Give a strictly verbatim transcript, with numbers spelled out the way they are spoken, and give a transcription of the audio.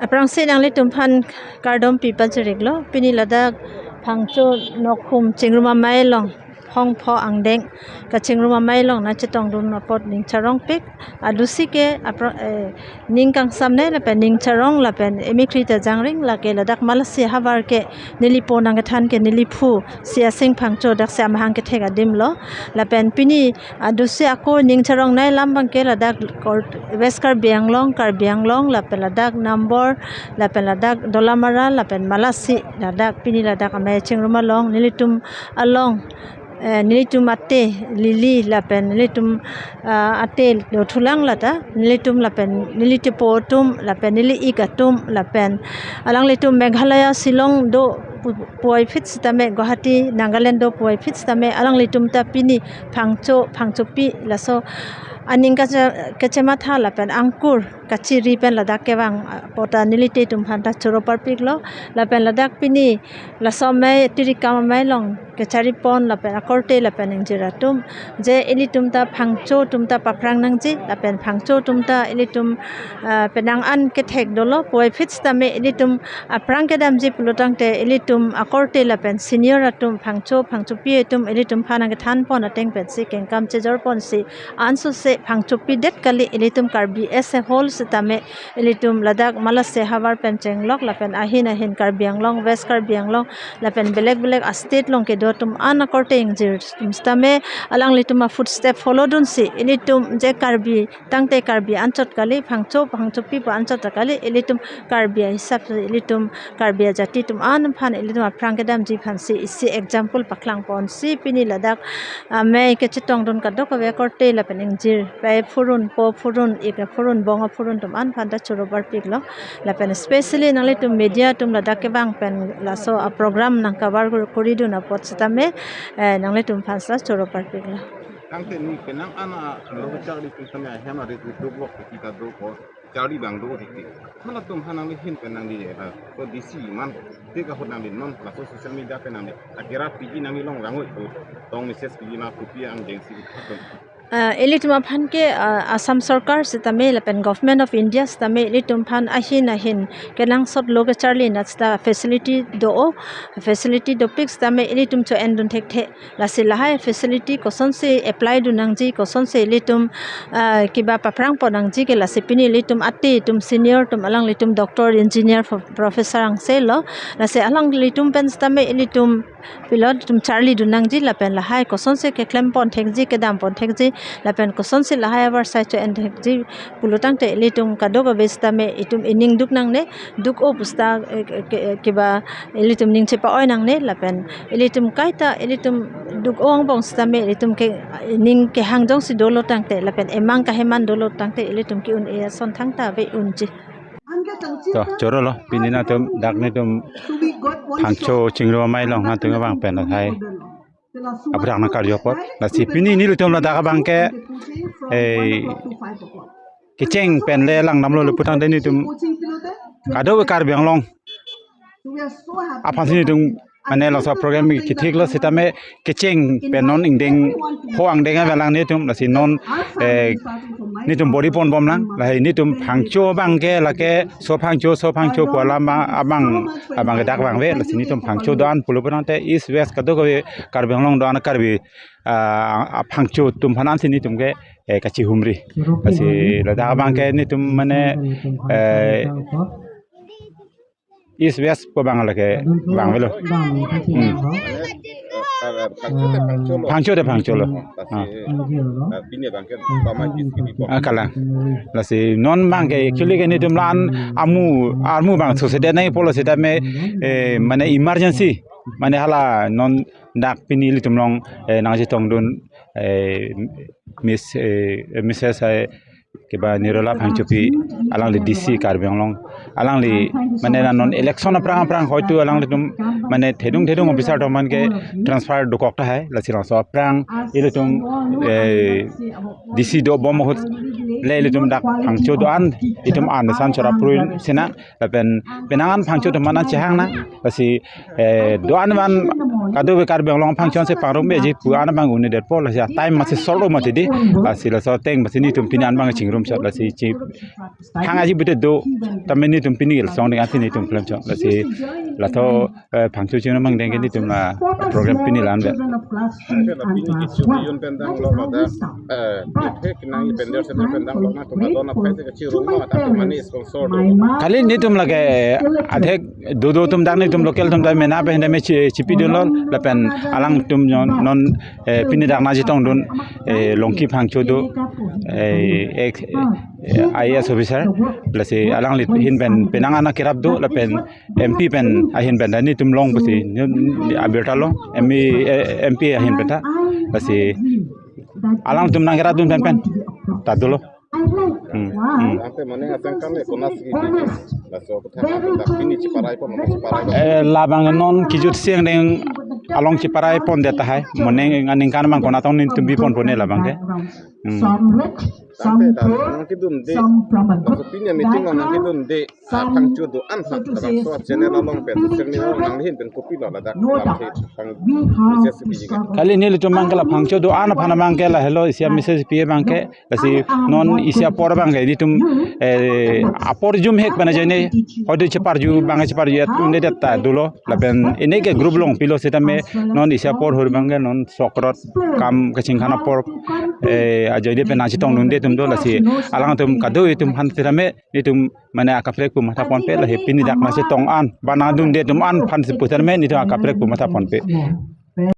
Aphrangsi nanglitumphan kardom pi pajirlo, pini ladak Phangcho Nokhum Chingrum Amei along, Phongpho angdeng kachingrum amei along nangchetongdun apot ning charongpik. Adusi ke apro-, eh, ning kangsam ne lapen ning charong lapen emikri ta jangring. Lake ladak Malasi ahavar ke neli po nangkethan ke neli phu Siasing Phangcho, daksi amahang kethek adim lo. Lapen pini adusi ako ning charong nai alam abang ke ladak Kor-, West Karbi Anglong, Karbi Anglong, lapen ladak Nambor, lapen ladak Dolamara, lapen Malasi, ladak pini ladak amei chingrum along, nelitum along, eh, nelitum ate Lily, lapen nelitum, ah, ate dothulang lata, nelitum lapen neli tepo atum, lapen neli ik atum, lapen alanglitum Meghalaya Shillong do pu-, puvoiphit sitame, Guwahati, Nagaland do puvoiphit sitame, alanglitum ta pini Phangcho, Phangchopi, laso aning kache-, kachematha lapen angkur kachiri pen ladak kevang, ah, apot ta neli te atum aphanta choro parpiklo. Lapen ladak pini laso amei tirikam amei along kacharipon lapen akorte lapen ingjir atum, je ilitum ta Phangcho atum ta paphrang nangji, lapen Phangcho atum ta ilitum, ah, penang an kethek dolo, puvoiphit sitame ilitum aphrang kedamji pulotangte ilitum akorte lapen senior atum, Phangcho, Phangchopi atum ilitum aphan nangkethanpon ateng pensi kengkam chejorponsi ansose Phangchopi det kali, ilitum Karbi as a whole sitame, ilitum ladak Malasi ahavar pen chenglok lapen ahin ahin Karbi Anglong, West Karbi Anglong, lapen belek belek a-state along kedo atum an akorte ingjir atum sitame, alanglitum a-footstep follow dunsi, ilitum je Karbi tangte Karbi anchot kali, Phangcho, Phangchopi pu anchot kali, ilitum Karbi ahisap si, ilitum Karbi ajati atum an aphan ilitum aphrang kedamji aphansi isi example paklangponsi pini ladak amei kachetongdun kadokave akorte lapen ingjir, pai aphurun, po aphurun, ik aphurun, bong aphurun atum an aphanta choro parpiklo. Lapen especially nanglitum media atum ladak kevang pen laso a-program nang cover kur-, kuridun apot sitame, eh, nanglitum aphansi choro parpiklo. Tangte neli penang an a lo kacharli atum sitame ahem arit arit doklok kita do ko charli abang do titi. Halatum aphan nangli ahin pen nangli, eh, ko D C man te kahut nangli non laso social media pen nangli akera piji nangli long rangoi ko tong message piji ma kopi angdengsi. Ah, ilitum aphan ke, ah, Assam Sorkar sitame lapen Government of India sitame ilitum aphan ahin ahin kenangsot lo kacharli nat sita facility do-o, facility dopik sitame ilitum cho-endun thekthe. Lasi lahai facility kosonsi apply dun nangji, kosonsi ilitum, ah, kiba paphrangpon nangji ke, lasi pini ilitum ate atum senior atum alanglitum doctor, engineer, pro-, professor angse lo. Lasi alanglitum pen sitame ilitum pilot atum charlidun nangji lapen lahai kosonsi keklempon thekji, kedampon thekji, lapen kosonsi lahai avarsai cho-en thekji pulotangte ilitum kadokave sitame itum ining duk nangne, duk-o pu sita, eh, ke-, ke-, kiba ilitum ning chepa-oi nangne, lapen ilitum kaita ilitum duk-o angbong sitame ilitum ke ning kehang jongsi dolo tangte lapen emang kaheman dolo tangte ilitum ke-un-e ason thangta ave unji. To, chorolo, pini nangtum, dak nelitum Phangcho Chingrum Amei along nangtum abang pen lahai aphrang nangkarju apot. Lasi pini nelitum ladak abang ke, eh, kecheng pen le langdamlo le putangte nelitum kadokave Karbi Anglong aphansi nelitum mane laso program kethiklo sitame kecheng pen non ingdeng pho angdeng avelang nelitum, lasi non, eh, nelitum bor-iponbomlang, lahai nelitum Phangcho abang ke lake so Phangcho, so Phangcho pu alam abang, abang ke dak vangve, lasi nelitum Phangcho do-an pulo putangte East West kadokave Karbi Anglong do-an Karbi, ah, a-Phangcho atum aphan ansi nelitum ke, eh, kachihumri. Lasi ladak abang ke nelitum mane, eh, East West pu abang lake vangvelo. Hmm. Phangcho te Phangcho lo. Ah. Ah, kalang. Lasi non abang ke actually ke nelitum la-an amu armu abang sosede nai pulo sitame, eh, mane emergency, mane hala non dak pini ilitum along, eh, nangchetongdun, eh, Miss, eh, Missus, eh, keba Nirola Phangchopi, alangli D C Karbi Anglong, alangli mane non election aphrang aphrang hoitu alanglitum mane thedung thedung officer atum aphan ke transfer dokok tahai, lasi laso aphrang ilitum, eh, D C dobom ahut le ilitum dak Phangcho do-an itum an san chora pruin sina lapen penang an Phangcho atum aphan chehang na, lasi, eh, do-an van kadokave Karbi Anglong Phangcho si pangrum beji pu an abang uni detpo, lasi time masi short mati di, lasi laso ateng masi netum pini an abang chingrum chot, lasi chi thang aji bute do, tame netum pini gel song ding ati netum klem chot, lasi laso, eh, Phangcho chingrum abang deng ke netum la program pini la-an vet. Pini kecho biyun pen dang lo pada, eh, ithek nang ipender se pen dang lo na tuma dona paise kachirung ma ta mani sponsor do. Kali netum lake athek dodo atum dak netum local atum ta mena pen dame chi-, chipidun lo lapen alangtum non, non, eh, pini dak nangchetongdun, eh, Longki Phangcho do, eh, ek, eh, I A S officer, lasi alangli ahin pen penang an kerap do lapen M P pen ahin pen ta netum long pusi, ni, ni abirta lo, M E, eh, M P ahin pen ta, lasi alangtum nangkeradun pen pen ta dolo. Hmm, hmm. Ante mane asang kami konas gitu. Laso kotha dak pini cheparai pon, mane cheparai pon. Eh, labang non kijut siang deng along cheparai pondet tahai. Mane aningkan abang konatong netum bipon pone labang ke. Hmm. Ante ta nangkedunde. Laso pini meeting nangkedunde. Ah, Phangcho do-an ha, labangso channel along pen, channel along nanghin pen kopilo ladak lamthe pang message piji kan. Kali nelitum abang ke la Phangcho do-an aphan abang ke lahelo isi a-message pi abang ke, lasi non isi apor abang ke netum, eh, apor jumhek pen ajoine, hoitu cheparju abang cheparju et un'edet ta dolo, lapen ine ke group along pilo setame non isi apor ahut abang ke non sok rot kam kachinghan apor, eh, ajoine pen nangchetongdunde atum do, lasi alangtum kadokave atum aphan setame netum mane akaprek pu matha ponpe, lahei pini dak nangchetong an, ba nangdunde atum an aphan si pu setame netum akaprek pu matha ponpe.